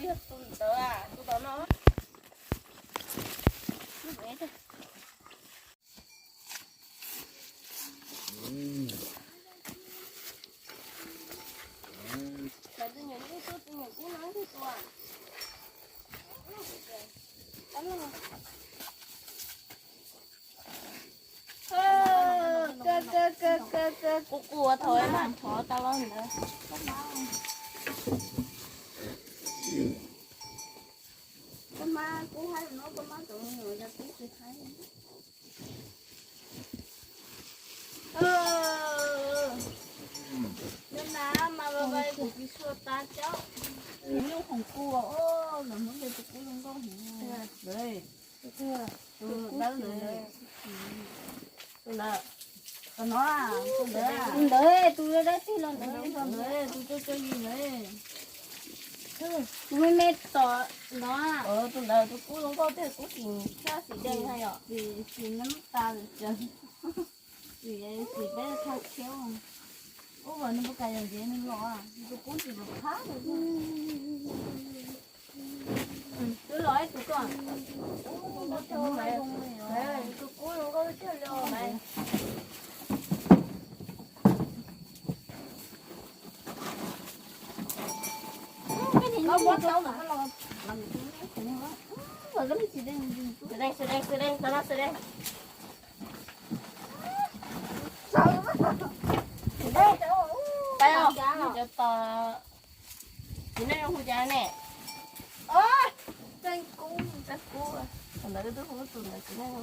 Tus ntawd, tus tom no. Kuv kuv thaum mas nrov tau los ntawd. Koj mab kuv haib no, koj mab tus me nyuam yog kuv tsis haib. Nyob na, mas kuv tsis tshua tas cov. Nyuj khoom kua, los hnub ntawd tus kub zoo nkauj heev. Tus dawb ntawd, tus ntawd, tus ntawd, tus dawb tig los ntawd, tus dawb tig los ntawd, tus dawb tig los ntawd, tus dawb tig los ntawd. Tus me me tom no, tus ntawd tus kub zoo nkauj tiag, kub xim tshaj xim dees na yom. Xim, xim nab tas lawm, xim, xim peb tha khiaub. Ub, nws puas kam yog ntxiv nws los, tus kub tsis los phab. Twb los ib tus koj. Tus kub zoo nkauj tiag li os. Xwm dees, xwm dees, xwm dees, tau no xwm dees. Pab os, cov tos, txiv neej zoo hu cas ne? Tseej Kub, Tseej Kub. Thaum ntawd wb twb hu tus ntawd txiv neej zoo hu.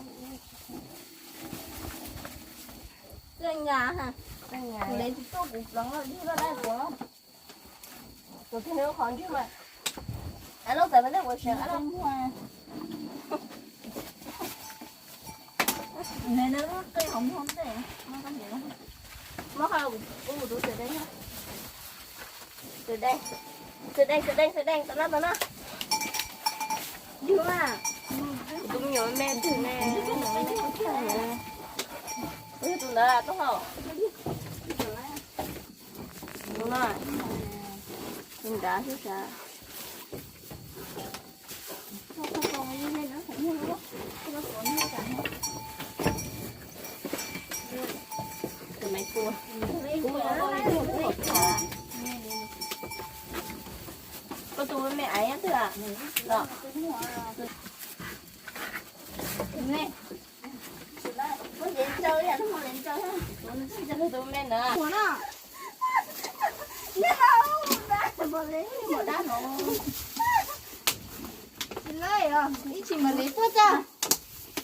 Tseej Nyas, Tseej Nyas, kuv lev tsis tuaj kuv pleev lawm, yug laj dab kuv. Kuv thiaj li qhov ntswg mas. Ab, lub txawv mas nej kuv seev ab. Muab qhov kuv tus xwm dees, xwm dees, xwm dees, xwm dees, tau no, tau no. Yug na, kuv tus me nyuam me twg ne? Tus ntawd tuaj hauj. Tus no, tus nrad xwb sav. Koj tus me me aiv twg a? Tus me ntawd. Ib tsis mam li tuaj tso.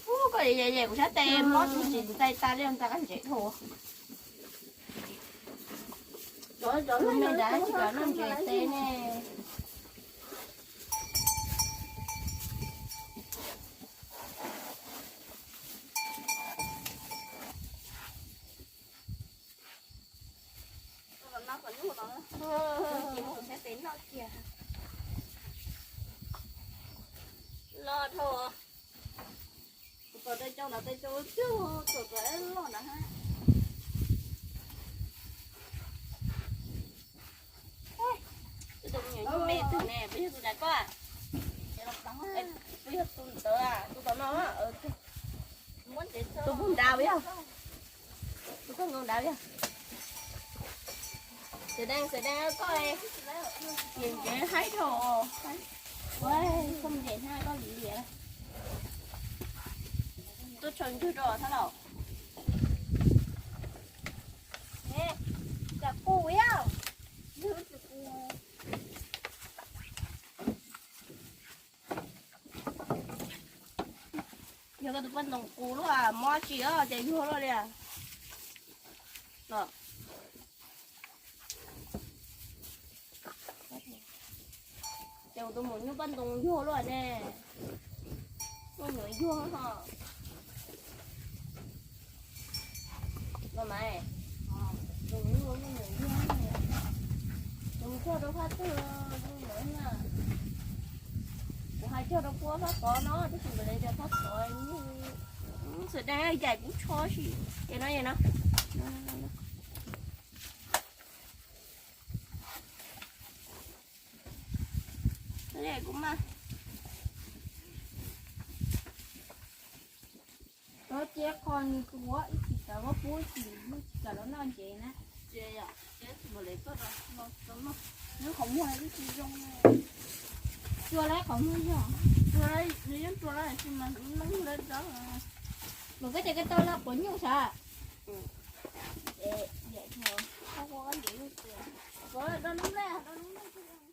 Ub, koj yam yam kuv sab tes mob tsis ntais tas li ntag, qab ntsev dhau. Tus me ntawd tsis kam noj ntses tes ne. Los dhau. Kuv tom tej cau ntawd tej cau tiag, tuam tuam loj ntawd hab. Tus me nyuam nyuj me twg ne, puas yog tus nrad koj? Puas yog tus ntawd, tus tom no? Tus puag nrad puas yog? Tus koj nkaus nrad puas yog? Xwm dees, xwm dees koj, nyiam ntsev haib dhau. Koj ntsev hnab koj liam. Tuaj tshau ntsug rau thab laus. Yog koj tus poj ntxoog qus luaj, mob tsis os, ces yuag luaj li. Ces kuv tus maum nyuj poj ntxoog yuag luaj ne. Muaj nyuam yuag ho. Los mas, tus nyuj muaj nyuam yuag. Tus cog rau phab twg, tus nyuam na. Kuv hais cog rau puab phab tod no, tab sis nkawd li tias phab tod xwm dees yaim kub tsho si. Ces no, ces no. Kuv mas, cia qho nws tuav ib tsis tawv, pub tsis, tsis kam los noj ntsev na. Nws qhov muag ib tsis zoo. Rua lawm qhov muag yog, nws yeej rua lawm, tsis mas nws noob lawm dawb. Los koj tias koj tau lawm quav nyuj sav? Ua do noob lej, do noob lej.